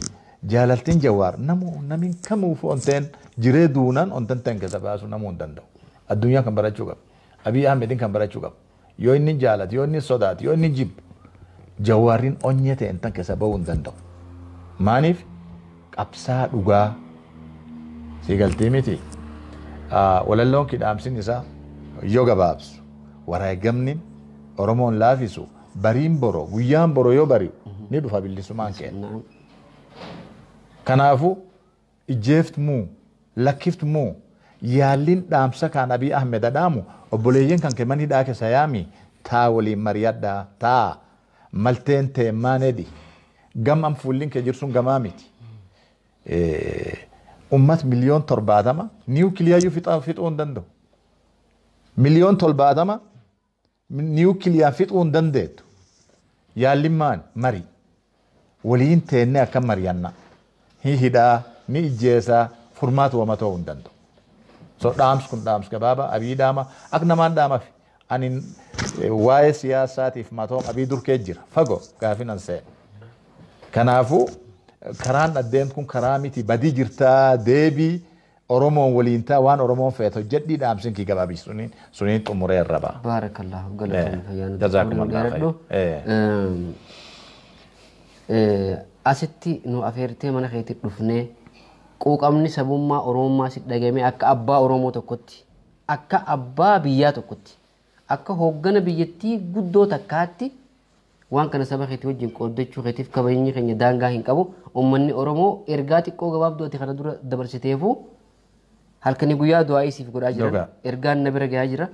jaalaltiin Jawaar namu namin kamuuf onteen jiree duunaan ontan tan keessa baasu namuu hin danda'u. Addunyaa kan barachuu qaba. Abiy Ahmedin kan barachuu qaba. Yoo inni jaalatu, yoo inni sodaatu, yoo inni jibbu, Jawaarriin onyee ta'e tan keessa bahuu hin danda'u. Maaniif qabsaa dhugaa si galtee miti. Walalloon kidhaamsin isaa yoo gabaabsu, wareegamni Oromoon laafisu, bariin boro, guyyaan boro yoo bari'u ni dhufa bilisummaan keenya. Kanaafuu ijjeeftumuu, lakkiftumuu, yaalliin dhaamsa kan Abiy Ahmed dhaamu, obboleeyyiin kan kee hidhaa keessa yaami, taa waliin mari'adhaa, taa malteen teemmaan edhi gam am fuulliin kee jirsun gamaa miti. Ummat 70 miliyoon niwukiliyaayyuu fixuu hin danda'u. 70 miliyoon niwukiliyaa fixuu hin dandeettu. Yaalliin maal mari waliin teennee akka mari'anna. Ni hidhaa, ni ijjeesaa, furmaatu wama ta'uu hin danda'u. So dhaamsi kun dhaamsi gabaabaa Abii dhaama akka namaan dhaamaaf ani waa'ee siyaasaatiif matoom Abii durkee jira fagoo gaafin an seena. Kanaafuu karaan addeen kun karaa miti, badii jirtaa, deebii Oromoon waliin ta'a, waan Oromoon feetu jedhii dhaamsin kii gabaabii suniin xumuree irra ba'a. Baarakallahu, galatoomii, fayyaa nuti Jazaakumullah khayr. Asitti nu afeertee mana keetti dhufnee, quuqamni sabummaa Oromummaa si dhagamee, akka abbaa Oromoo tokkotti, akka abbaa biyyaa tokkotti, akka hooggana biyyattii guddoo takkaatti waan kana saba keetii wajjin qooddachuu keetiif kabajni keenya daangaa hin qabu. Uummanni Oromoo ergaa xiqqoo gabaabduu ati kana dura dabarsiteefu halkanii guyyaa du'aa siif godhaa jiran, ergaan na bira gahaa jira.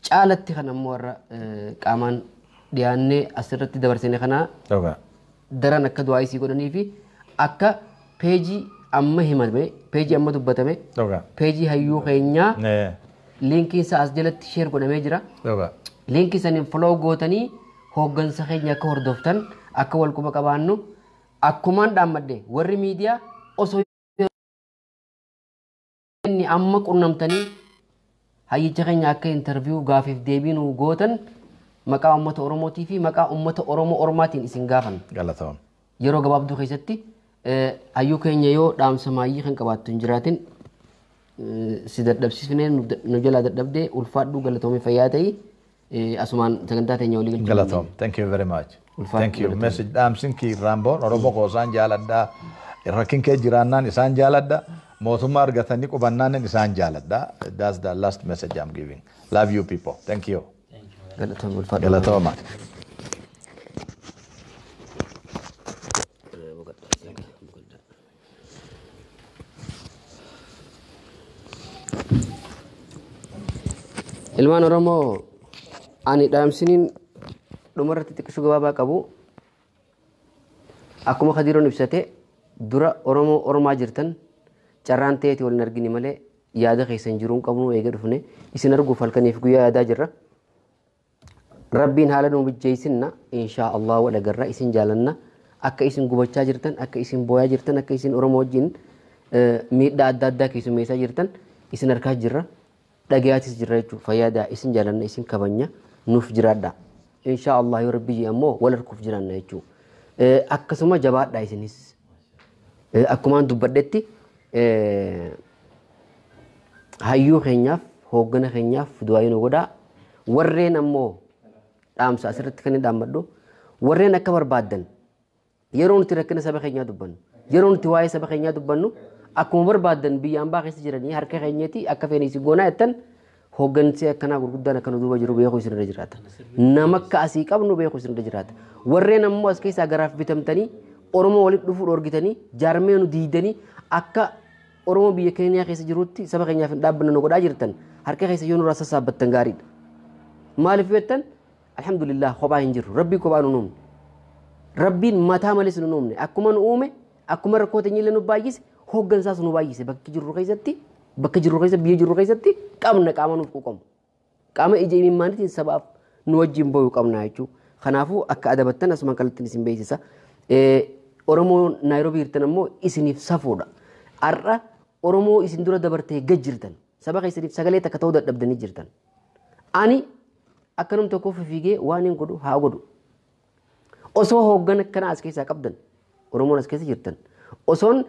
Caalatti kan ammoo warra qaamaan dhiyaannee asirratti dabarsine kana daran akka du'aa isii godhanii fi akka peejii amma himame, peejii amma dubbatame, peejii hayyuu keenyaa liinkiin isaa as jalatti share godhamee jira. Liinkii saniin follow gootanii hooggansa keenya akka hordoftan, akka wal quba qabaannu akkumaan dhaammadhe, warri miidiyaa osoo inni amma qunnamtanii hayyicha keenya akka interview gaafiif deebii nu gootan maqaa uummata Oromootii fi maqaa uummata Oromoo Ormaatiin isin gaafan. Galatoom. Yeroo gabaabduu keessatti hayyuu keenya yoo dhaamsa maayyii kan qabaattu hin jiraatin, si dadhabsiisnee nu jalaa dadhabdee, ulfaadhuu, galatoomii, fayyaa ta'ii, asumaan sagantaa teenya walii galchuu. Galatoom. Thank you very much. Thank you. Message dhaamsin kii Raamboon Oromoo koo isaan jaaladhaa. Rakkin kee jiraannaan isaan jaaladha. Mootummaa argatanii qubannaan isaan jaaladha. That's the last message I'm giving. Love you people. Thank you. Galatoomii, ulfaadhuu. Galatooma. Ilmaan Oromoo, ani dhaamsiniin dhumarratti xiqqisuu gabaabaa qabu, akkuma Kadiroon ibsate dura, Oromoo Ormaa jirtan carraan ta'eeti wal hin argini malee yaada keessan jiruun qabnu eega dhufne isin arguuf halkaniif guyyaa yaadaa jirra. Rabbiin haala nu mijjeessinna, inshaa Allah wal agarra. Isin jaalanna. Akka isin gubachaa jirtan, akka isin booyaa jirtan, akka isin Oromoo wajjin miidhaa adda addaa keessummeessaa jirtan isin harkaa jirra, dhagayaatis jirra jechuudha. Fayyadaa, isin jaalanna, isin kabanya, nuuf jiraadha. Inshaa Allah yoo Rabbi jee ammoo wal harkuuf jiraanna jechuudha. Akkasuma jabaadha isinis. Akkumaan dubbadhetti, hayyuu keenyaaf, hooggana keenyaaf du'aa nu godhaa. Warreen ammoo dhaamsa asirratti kan inni dhaammadhu, warreen akka barbaaddan yeroo nuti rakkina saba keenyaa dubbannu, yeroo nuti waa'ee saba keenyaa dubbannu, akkuma barbaaddan biyya ambaa keessa jiranii harka keenyatti akka feene isin goonaa jettan, hooggansi akkanaa gurguddaan akka nu duuba jiru beekuu isinirra jiraata. Nama akka asii qabnu beekuu isinirra jiraata. Warreen ammoo as keessaa garaaf bitamtanii Oromoo walitti dhufuu dhorgitanii, jaarmee nu diidanii, akka Oromoo biyya keenya keessa jirutti saba keenyaaf hin dhaabbanne nu godhaa jirtan, harka keessa yoo nurraa sassaabbattan gaariidha. Maaliif jettan, alhamdulillah kophaa hin jirru, Rabbii kophaa nu uumne. Rabbiin mataa malees nu uumne. Akkuma nu uume, akkuma rakkoo teenyillee nu baay'ise, hooggansaas nu baay'ise. Bakki jirru keessatti, bakka jirru keessa, biyya jirru keessatti qabna qaama nuuf quuqamu. Qaama ija imimmaaniitiin sabaaf nu wajjin boyu qabna jechuudha. Kanaafuu akka adabattan asumaan kallattiin isin beeksisa. Oromoo Naayiroobii jirtan ammoo isiniif safuudha. Har'a Oromoo isin dura dabartee gad jirtan. Saba keessaniif sagalee takka ta'uu dadhabdanii jirtan. Ani akkanum tokkoof fiigee waan hin godhu haa godhu. Osoo hooggan akkanaa as keessaa qabdan Oromoon as keessa jirtan. Osoon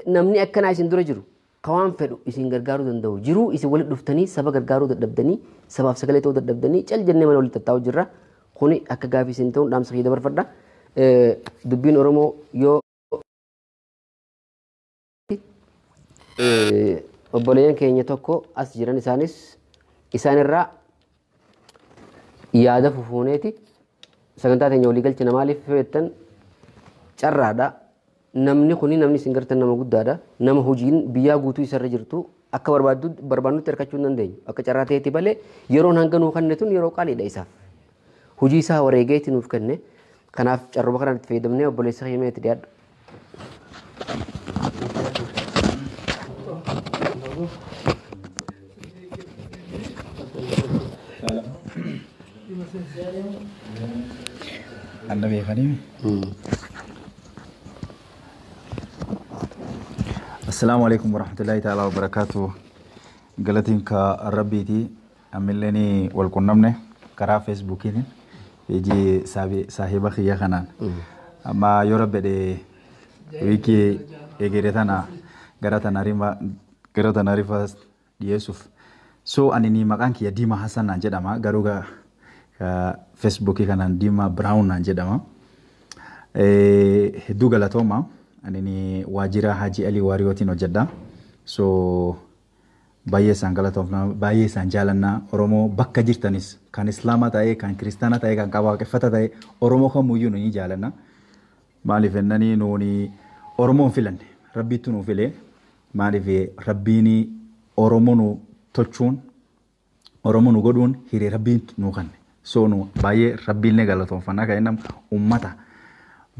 namni akkanaa isin dura jiru ka waan fedhu isin gargaaruu danda'u jiruu isin walitti dhuftanii saba gargaaruu dadhabdanii sabaaf sagalee ta'uu dadhabdanii cal jennee mana walitti tattaa'u jirra. Kuni akka gaafii isin ta'uun dhaamsa kiyya dabarfadha. Dubbiin Oromoo yoo obboleeyyan keenya tokko as jiran isaanis isaanirraa yaada fufuuneeti sagantaa teenya walii galchina maaliif jettan carraadha. Namni kuni namni isin gartan nama guddaadha. Nama hojiin biyyaa guutuu isarra jirtu akka barbaadnutti hirkachuu hin dandeenyu. Akka carraa ta'eeti malee yeroon hanga nuu kenne tun yeroo qaaliidha isaaf. Hojii isaa wareegeeti nuuf kenne. Kanaaf carruma kanaan itti fayyadamnee obboleessa keenya itti dhiyaadhu. Anda beekanii? Assalaamu alaikum warahmatullahi ta'ala wabarakaatu. Galatiin ka rabbiiti. Ammillee wal qunnamne karaa Feesbuukiitiin peejii saahiba kiyya kanaan. Amma yoo rabbi jedhe wiikii egeree tana gara Tanaarifa dhiyeessuuf. So ani ni maqaan kiyya Diimaa Hassan naan jedhama. Garuu Feesbuukii kanaan Diimaa Biraawun naan jedhama. Hedduu galatooma. Ani ni waajjira Haji Alii Waariyootiin hojjedha. So baay'ee isaan galatoomna, baay'ee isaan jaalannaa. Oromoo bakka jirtanis kan Islaamaa ta'ee, kan Kiristaanaa ta'ee, kan waaqeffata ta'ee Oromoo kamuyyuu ni jaalanna. Maaliif jennanii nuuni Oromoon filanne Rabbiitu nu filee maaliif Rabbiin Oromoo nu tolchuun Oromoo nu godhuun hiree Rabbiin nu kenne. So nu baay'ee Rabbiillee galatoomfannaa kan inni uummata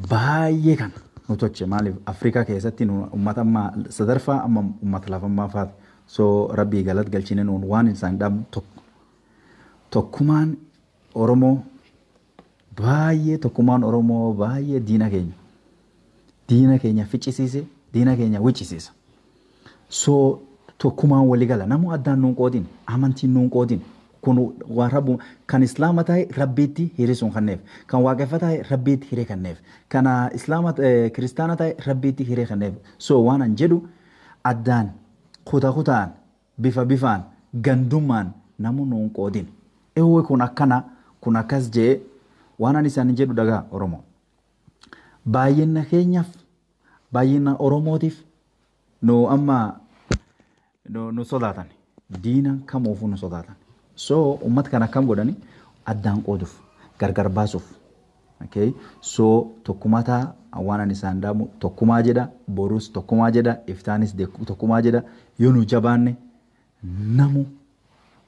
baay'ee kana nu tolche maaliif Afrikaa keessatti nu uummata amma sadarfaa amma uummata lafammaa faati. So Rabbii galat galchine nuun waan isaan dhaabnu tokkummaan Oromoo baay'ee tokkummaan Oromoo baay'ee diina keenya. Diina keenya ficcisiise, diina keenya wiccisiisa. So tokkummaan walii gala namu addaan nuun qoodin, amantiin nuun qoodin. Kun waan rabbu kan Islaama ta'e Rabbiitti hirisuun kenneef, kan waaqeffata ta'e Rabbiitti hiree kenneef, kan Islaama Kiristaana ta'e Rabbiitti hiree kenneef. So waan an jedhu addaan kuta kutaan bifa bifaan gandummaan namu nuun qoodin. Eewwi kun akkana kun akkas jee waan ani isaan jedhu dhagaa Oromoo. Baay'ina keenyaaf baay'ina Oromootiif nu amma nu sodaatan. Diina kamuufuu nu sodaatan. So uummata kana akkam godhani addaan qooduuf gargar baasuuf. Okay? So tokkummaa ta'a waan ani isaan dhaamu tokkummaa jedha borus tokkummaa jedha iftaanis tokkummaa jedha yoo nu jabaanne namu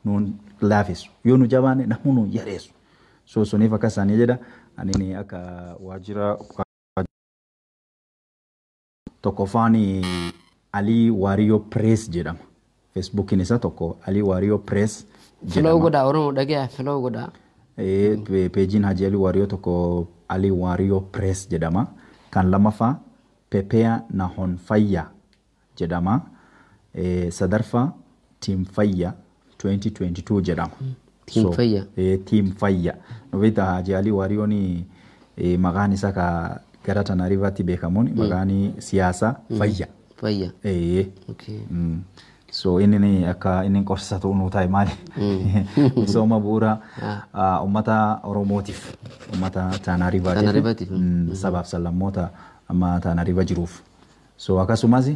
nuun laafisu yoo nu jabaanne namu nuun yareessu. So suniif akka isaanii jedha ani akka waajjira tokkoffaan Alii Waariyoo Press jedhama. Feesbuukiin isaa tokko Alii Waariyoo Press Filoo jedhama. godhaa Oromoo dhagaya filoo godhaa. Peejiin Haji Alii Waariyoo tokko Alii Waariyoo Press jedhama. Kan lammaffaa Pepea Nahon Fayya jedhama. Sadaffaa Tiim Fayya 2022 jedhama. Tiim Fayya. Tiim Fayya. Nu beektaa Haji Alii Waariyoon maqaan isaa ka gara Tanaarifaatti beekamuun maqaan siyaasaa Fayya. Fayya. Okay. So inni ni akka inni qorsa ta'u nuu taa'e maali? Misooma bu'uura uummata Oromootiif uummata Tanaarifaatiif. Tanaarifaatiif sabaaf sablammoota amma Tanaarifa jiruuf. So akkasumas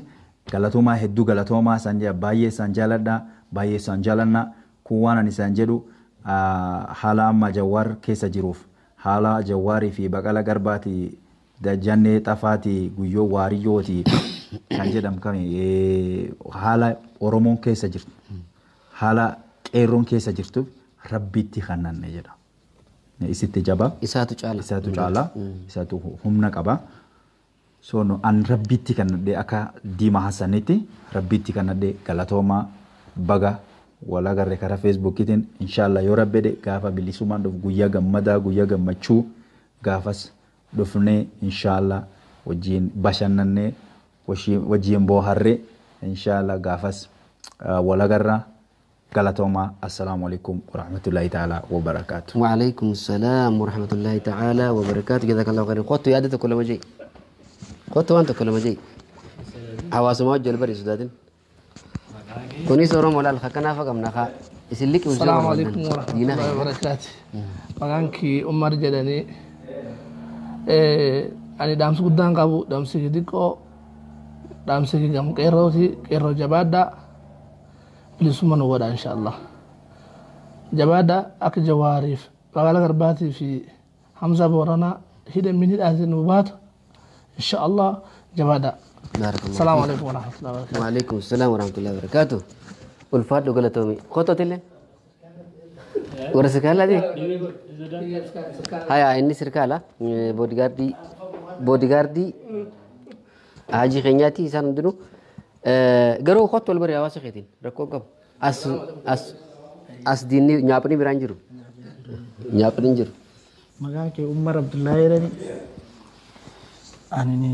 galatoomaa hedduu galatoomaa isaan jedha baay'ee isaan jaaladha baay'ee isaan jaalanna kun waan ani isaan jedhu haala amma Jawaar keessa jiruuf haala Jawaarii fi Baqala Garbaati Dajjannee Xafaati Guyyoo Waariyyooti kan jedhamu kami haala Oromoon keessa jirtu haala qeerroon keessa jirtuuf Rabbitti kannanne jedha. Isitti jabaa. Isaatu caala. Isaatu caala. Isaatu humna qaba. So no, an Rabbitti kannadhee akka Diimaa Hassanitti Rabbitti kannadhee galatoomaa baga wal agarre karaa Feesbuukiitiin inshallah yoo Rabbi jedhe gaafa bilisummaan dhufu guyyaa gammadaa guyyaa gammachuu gaafas dhufnee inshallah wajjin bashannannee wajjin booharree Inshallah gaafas walagarra galatooma. Assalaamu alaikum warahmatullahi ta'ala wabarakaatu. وعليكم السلام ورحمة الله تعالى وبركاته. جزاك الله خيرا. قلت يا كل ما جاي، قلت وانت كل ما جاي حواس ما وجه البري سودادين كوني سورو مولا الخكنا فقم نخا يسلك. السلام عليكم ورحمة الله وبركاته. Maqaan kii Umar jedhanii, ani dhaamsi guddaan qabu dhaamsi xixiqqoo, dhaamsi gam qeerrooti. Qeerroo jabaadhaa, bilisummaa nu godha insha Allah. Jabaadhaa, akka Jawaariif Magaalaa Garbaatii fi Hamza Booranaa hidhamin hidhaati nu baatu insha Allah. Jabaadhaa. بارك الله. السلام عليكم ورحمة الله وبركاته. وعليكم السلام ورحمة الله وبركاته. ulfaadhu, galatoomi. Kottotillee warra sirkaalaati. Haya, inni sirkaala boodigaardii hajii keenyaati. Isaan hundinuu garuu kottu wal bari hawaasa keetiin rakkoo qabu. As as as diinni nyaapni biraan jiru, nyaapni hin jiru. Maqaan kee Umar Abdullahi jedhani. Ani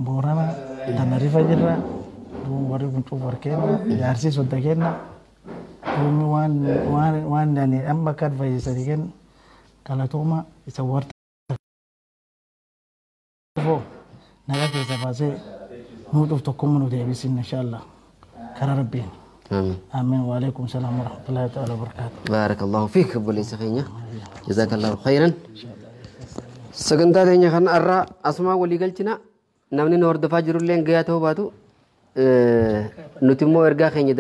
Boorana Tanarifa jirra. Duuba warri kun cufa kenna, jaarsi sodda kenna. Duubi waan ani amma akka advaayisanii kennu galatooma isa warra foo nagaa keessa baasee nuudhuuf tokkummaa nu deebisin inshallah karaa Rabbiin. Amiin. Amiin. Waalaikum salaam warahmatullahi ta'ala wabarakaatuh. بارك الله فيك obboleessa keenya, جزاك الله خيرا. Sagantaa teenya kana irraa asumaa walii galchina. Namni nu hordofaa jirullee gayaa ta'uu baatu, nuti immoo ergaa keenya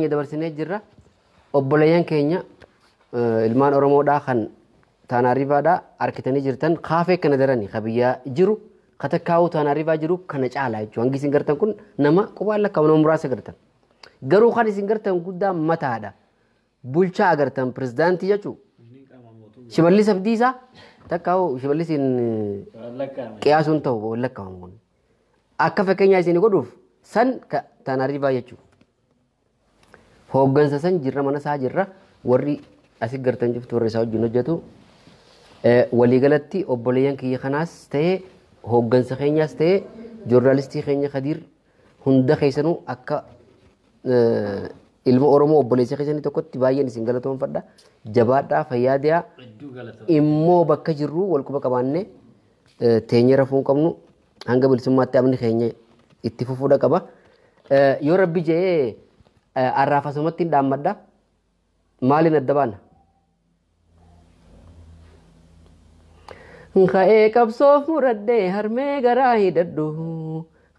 dabarsinee jirra. Obboleeyyan keenya ilmaan Oromoodhaa kan Taanaariifaadhaa harkitanii jirtan kaafee kana darani ka biyyaa jiru ka takkaa'uu Taanaariifaa jiru kana caala jechuudha. Hangi isin gartan kun nama qubaan lakkaa'u, nama muraasa gartan. Garuu kan isin gartan guddaa mataadha. Bulchaa agartan, pirezidaantii jechuudha. Shimallis Abdiisaa takkaa'uu Shimallis qiyaasuun ta'u lakkaa'amu kun. Akka fakkeenyaa isin godhuuf san Taanaariifaa jechuudha. Hooggansa san jirra, mana isaa jirra, warri asii gartan jirtu warri isaa wajjin hojjetu. Waliigalatti obboleeyyan kiyya kanaas ta'ee, hooggansa keenyaas ta'ee, joornaalistii keenya Kadiir, hunda keessanuu akka ilma Oromoo obboleessa keessanii tokkotti baay'een isin galatoonfadha. Jabaadhaa, fayyaadiyaa. Immoo bakka jirru wal quba qabaannee teenyee rafuu hin qabnu. Hanga bilisummaatti amni keenya itti fufuudha qaba. Yoo Rabbi je'ee arraaf asumatti hin dhaammadha. Maaliin adda baana? Ka'ee qabsoof muradhee harmee garaa hidhadhu.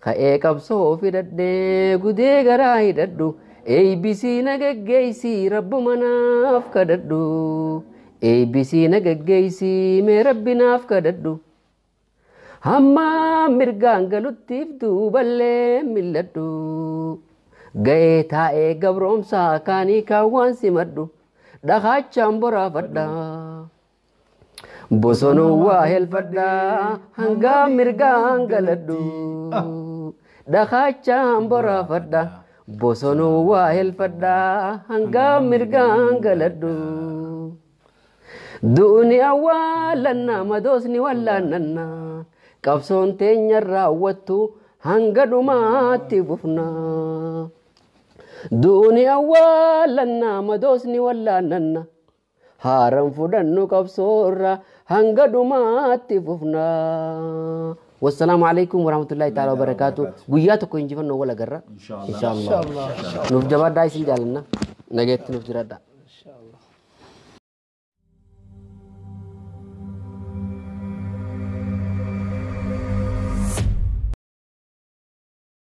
Ka'ee qabsoof hidhadhee gudee garaa hidhadhu. ABC na geggeessii rabbuma naaf kadhadhu. ABC na geggeessii mee Rabbi naaf kadhadhu. Hamma mirgaan galuttiif duuballee milladhu. Ga'ee taa'ee gabroomsaa kaanii kaawwaan simadhu. Dhakaachaan boraafadha. Bosonuu waa helfadha hanga mirgaan galadhu. Dhakaachaan boraafadha. Bosonuu waa helfadha hanga mirgaan galadhu. Du'uni awwaalannaa, madoosni wallaannannaa. Qabsoon teenya raawwattu hanga dhumaatti fufna. Du'uni awwaalannaa, madoosni wallaannanna. Haaran fudhannu qabsoorra hanga dhumaatti fufna. Wassalaamu alaikum warahmatullahi ta'ala wabarakaatu. Guyyaa tokko injifannoo wal agarra. Inshaallah. Nuuf jabaadhaa, isin jaalanna. Nageetti nuuf jiraadhaa.